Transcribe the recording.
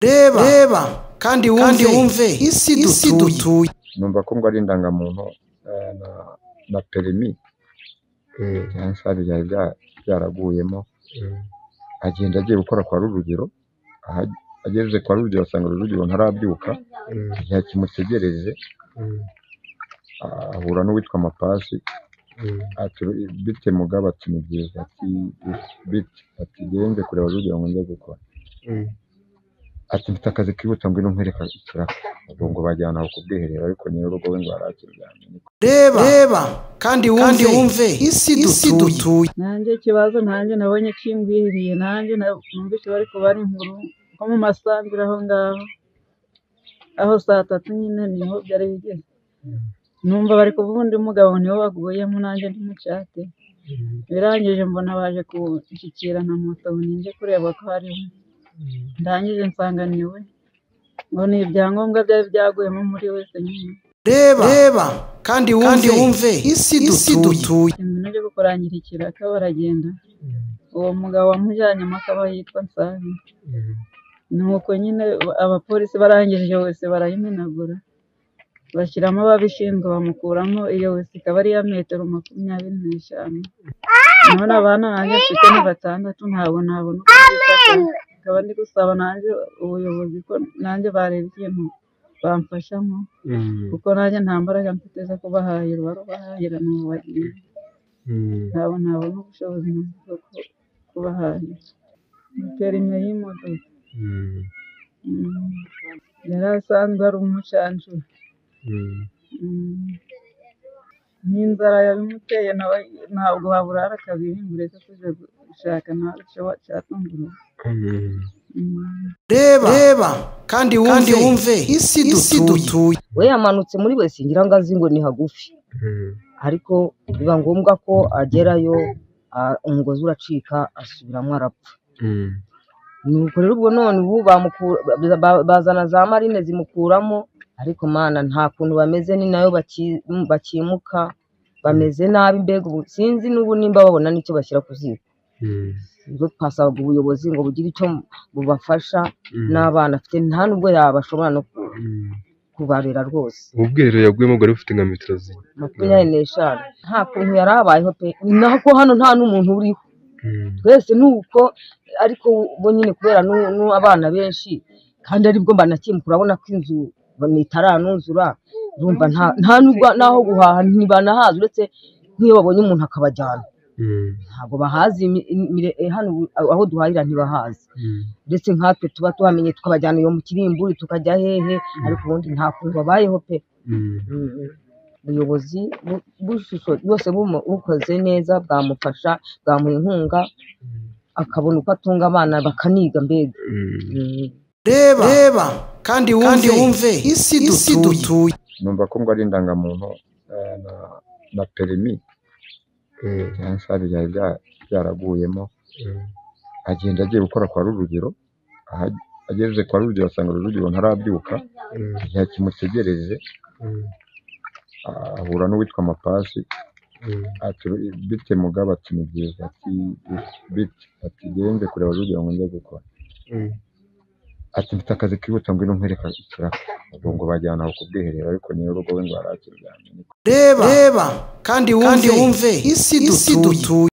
Reba reba kandi wumve isi dutuye. Numva ko ngo ari indangamuntu na perimi cyangwa byari byaraguyemo, agenda agiye gukora kwa Rujugiro. Ageze kwa Rujugiro asanga Rujugiro ntarabyuka, ntiyakimutegereje, ahura n'uwitwa Mapasi ati bite mugabo, ati ni byiza, ati bite, ati genze kureba Rujugiro ngo njye gukora, ati mfite akazi kihuta ngwino nkwereka ikiraka. Ubwo ngo bajyana aho ku bwiherero, ariko nyir'urugo we ngo arakiryamye. Reba reba kandi wumve isi dutuye. Nanjye ikibazo nanjye nabonye kingwiriye, nanjye numvise bari kubara inkuru nko mu masangira aho ngaho, aho saa tatu nyine niho byari bigeze. Numva bari kuvuga undi mugabo niwe waguyemo, nanjye ndi mu cyate. Birangije mbona baje kunshyikira na moto ninje kureba ko ari we. Ndangije nsanga ni we, ngo ni ibyangombwa byari byaguyemo muri wese nyine. Reba reba kandi wumve isi dutuye. Ibintu byo gukorangira ikiraka baragenda, uwo mugabo wamujyanyemo akaba yitwa Nsabi. Nuko nyine abapolisi barangije wese barayimenagura, bashyiramo ababishinzwe bamukuramo, iyo wese ikaba ari iya metero 25. None abana nanjye mfite ni 6, ntabwo nabona uko mbifata. Nkaba ndi gusaba nanjye ubuyobozi ko nanjye bareba ikintu bamfashamo, kuko nanjye nta mbaraga mfite zo kubahahira, barubahahira n'ubu ntabwo nabona ubushobozi bwo kubahahira. Perime y'imodoka yari asanzwe ari umucancuro, n'inzara yabimuteye ntabwo waburara kabiri ngo ureke kuja gushaka icyo cyatungura. Reba reba kandi wumve isi dutuye. We yamanutse muri wese ngira ngo azi ngo ni hagufi, ariko biba ngombwa ko agerayo umugozi uracika asubiramo arapfa. Nuko rero ubwo none ubu bazana za marine zimukuramo, ariko mana nta kuntu bameze, ni nayo bakimuka bameze nabi mbega ubu sinzi n'ubu nimba babona n'icyo bashyira ku ziko. Ubwo twasabaga ubuyobozi ngo bugire icyo bubafasha, n'abana afite nta nubwo yabashobora no kubarera rwose. Ubwiherero yaguyemo bwari bufite nka metero 25, nta kuntu yari abayeho pe, nako hano nta n'umuntu uriho twese nuko, ariko bo nyine kubera abana benshi kandi aribwo mbanakimuka, urabona ko inzu itaranuzura, urumva nta nubwo naho guhaha ntibanahazi, uretse nk'iyo babonye umuntu akabajyana. Ntabwo bahazi hano aho duhahira ntibahazi, ndetse nkatwe tuba tuhamenye tukabajyana iyo mu Kirimburi tukajya hehe, ariko ubundi nta kuntu babayeho pe. Ubuyobozi bwose bukoze neza bwamufasha, bwamuha inkunga akabona uko atunga abana bakaniga mbega. Reba reba kandi wumve isi dutuye. Numva ko ngo ari indangamuntu na perimi cyangwa byari byaraguyemo, agenda agiye gukora kwa Rujugiro. Ageze kwa Rujugiro asanga Rujugiro ntarabyuka, ntiyakimutegereje, ahura n'uwitwa Mapasi ati bite mugabo, ati ni byiza, ati bite, ati genze kureba Rujugiro ngo njye gukora, ati mfite akazi kihuta ngwino nkwereka ikiraka. Ubwo ngo bajyana aho ku bwiherero, ariko nyir'urugo we ngo arakiryamye. Reba reba kandi wumve isi dutuye.